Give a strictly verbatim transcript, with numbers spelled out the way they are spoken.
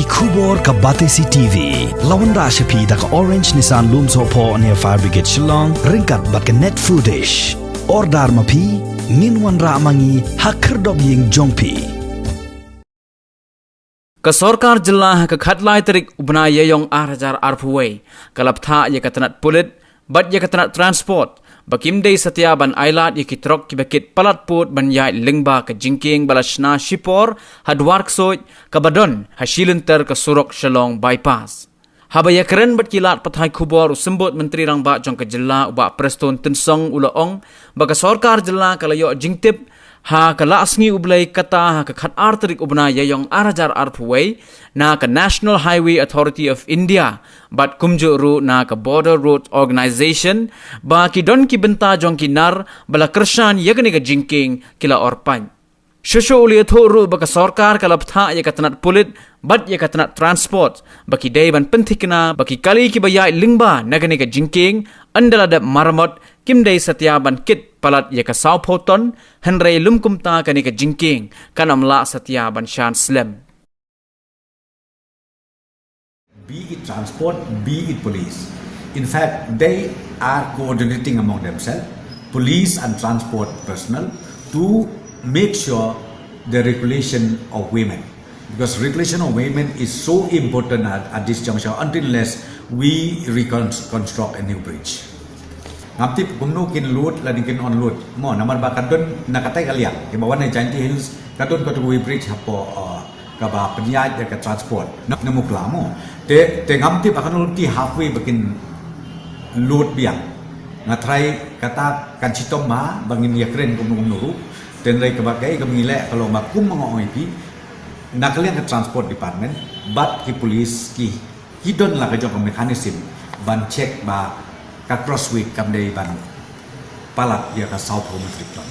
Khubor ka Batesi T V. La wanrah sha phi da ka Orange Nissan Lumsohphoh near Fire Brigade Shillong, ryngkat bad ka Net Foodish. Order ma phi, ngin wanrah ma ngi ha khyrdop ïing jong phi. Ka sorkar jylla ha ka khatlai tarik u bnai Ïaïong ar hajar arphew wei ka la bthah ïa ka tnat pulit bad ïa ka tnat transport ba kim dei satia ban ailad ïa ki trok kiba kit palat pud ban ïaid lyngba ka jingkieng ba la shna shipor ha Dwar Ksoid kaba don ha shilynter ka surok Shillong Bypass. Haba ïakren bad ki lad pathai khubor, u Symbud Myntri Rangbah jong ka jylla, u Bah Prestone Tynsong, u la ong ba ka sorkar jylla ka la ïoh jingtip ha ka Lah Sngi U Blei kata ha ka khatar tarik u bnai Ïaïong ar hajar arphew wei na ka National Highway Authority of India bad kumjuh ruh na ka Border Road Organisation ba ki don ki bynta jong ki nar ba la kyrshan ïa kane ka jingkieng ki la or pait. Shuh shuh u la ïathuh ruh ba ka sorkar ka la bthah ïa ka tnat pulit bad ïa ka tnat transport ba ki dei ban pynthikna ba ki kali kiba ïaid lyngba na kane ka jingkieng, ynda la dep maramot, kim dei satia ban kit palat ïa ka sawphew ton, hynrei lym kumta kane ka jingkieng kan ym lah satia ban shan slem. Be it transport, be it police. In fact, they are coordinating among themselves, police and transport personnel, to make sure the regulation of women. Because regulation of women is so important at, at this juncture until unless we reconstruct a new bridge. Ngam tip kumno kin load lane kin unload. Mo, namar ba ka don na katai ka liang. Kiba wan na Jaintia Hills, ka don katu kawei bridge hapoh, uh, kaba pynïaid ïa ka transport. Na, na Mukla mo. Te, te ngam tip ba kan lynti halfway ba kin load biang. Nga tharai kata kan shitom ma, ba ngin ïakren kumno kumno ruh. Te hynrei kaba kaei kaba ngi leh ka long ba kum ma nga ong ïa phi. Na ka liang ka transport department, bad ki police ki, ki don la ka jong ka mechanism ban check ba ka crossway kam dei ban palat ïa ka sawphew metric ton.